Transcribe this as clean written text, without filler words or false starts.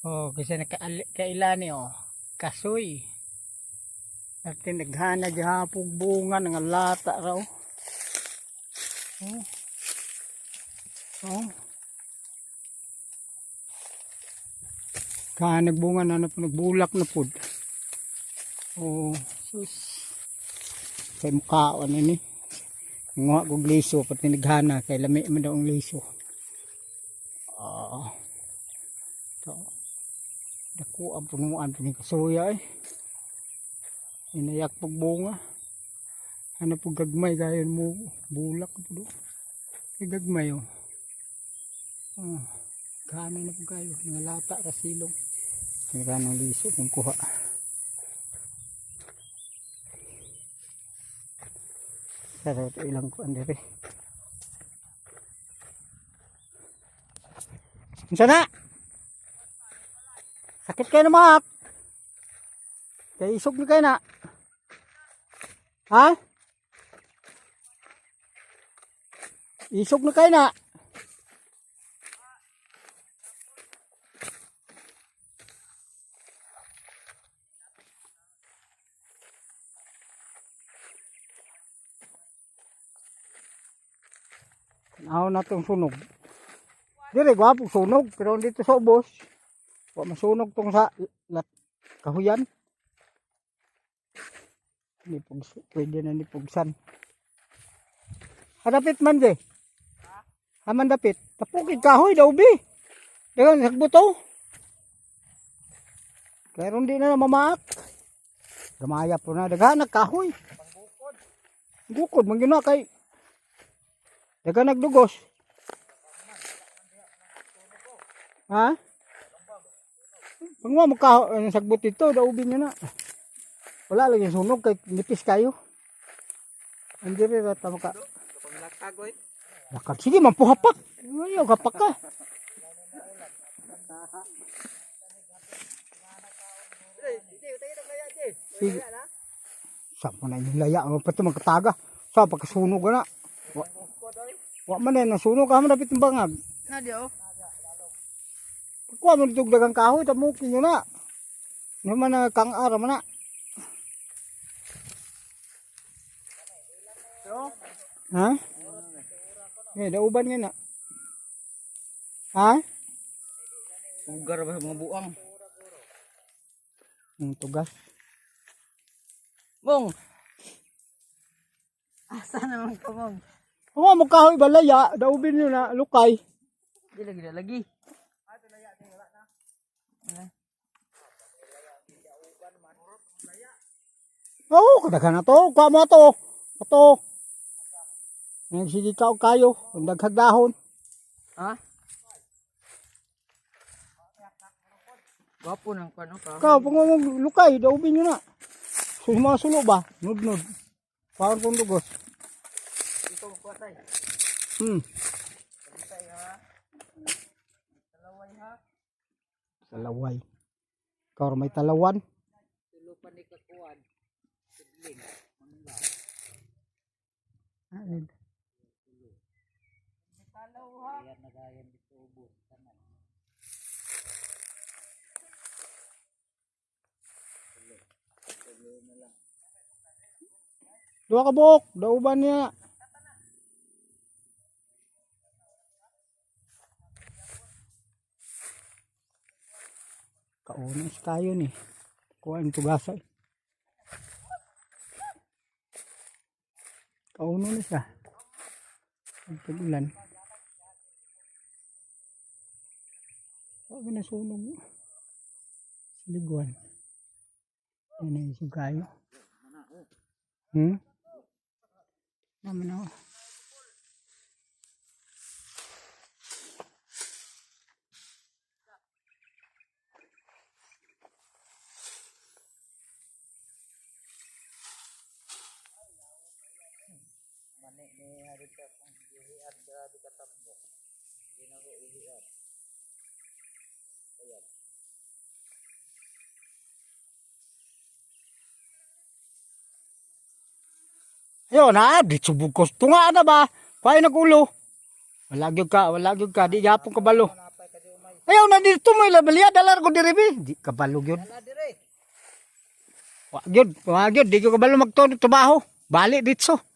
Oh, kasi nakailani oh. Kasoy. At naghana gihapon bunga nga lata raw. Oh. Oh. Ka nagbunga na na po, nagbulak na pod. Oh, sus. Kay mukhaon ini. Nguha kog liso pati naghana kay lami man daw ang liso. Ah. To. Dako ang punuan ni kasuya eh. Inayak pag bunga. Ano po gagmay kayo mo bulak po do. Kay gagmay oh. Oh. Gana na po kayo nangalata ra silong. Kaya ng liso kung kuha. Pero ito ilang kuan diri. Unsa na? Sakit kayo na maak. Kay isog ni kayo na. Ha? Isog na kayo na. Tanaw na itong sunog. Dire, gwapo sunog. Pero dito sa ubos, wa masunog tong sa lat, kahuyan. Nipog, pwede na nipugsan. Hadapit man di. Haman dapit. Tapukid kahoy daw bi. Dagan sagbuto. Pero hindi na mamaak. Gamaya po na daghan kahoy. Bukod man gyud na kay dagan nagdugos. Ha? Pangwa mo ka ang sagbot dito, daubin niyo na. Wala lagi sunog kay nipis kayo. Andi rin rata maka. Panglakag oy. Lakag sige man puhapak. Ayaw kapak ka. Sige. Sa mo na yung laya mo pati magkataga. Sa pagkasunog na. Wa, wa man na nasunog ka man dapit ang bangag. Na di oh. Kuha mo dito dagang kahoy tamukin nyo na. Naman na kang ara man na. Ha? Eh, dauban nga na. Ha? Ugar ba sa mga buang? Ang tugas. Mong. Asa naman ka mong? Oo, mo kahoy balaya, daubin nyo na, lukay. Di lagi na lagi. Oo, kadaghan na to. Kuha mo to. Kato. Sige ka kayo. Ang daghag dahon. Ha? Gwapo nang kano ka. Ikaw, pag mo lukay, daubin nyo na. So, mga sulo ba? Nudnud. Parang kong dugos. Ikaw ko tay. Talaway ha. Talaway. Ikaw may talawan. Tulo pa ni kakuan. Sidling. Mangga. Ayun. Talaw ha. Yan nagayan dito ubos tanan. Duha ka buok, dauban niya. Kaunas tayo ni. Kuha ang tugasa. Eh. Kauno na siya. Ang tag-ulan. Huwag na sunog. Siliguan. Yan ang isugayo. Naman ako. Mani ni hari ka kung ihiat grabe ka tambok. Hindi na ko ihiat. Ayan. Ayun na, di subog ko. Tunga na ba? Kuhay nag ulo. Wala gyud ka, wala gyud ka. Di yapon kabalo. Ayaw na dito mo ilabalya dalar ko diri bi. Di kabalo gyud. Wala dire. Wa gyud, wa gyud di ko kabalo magtubaho. Bali ditso.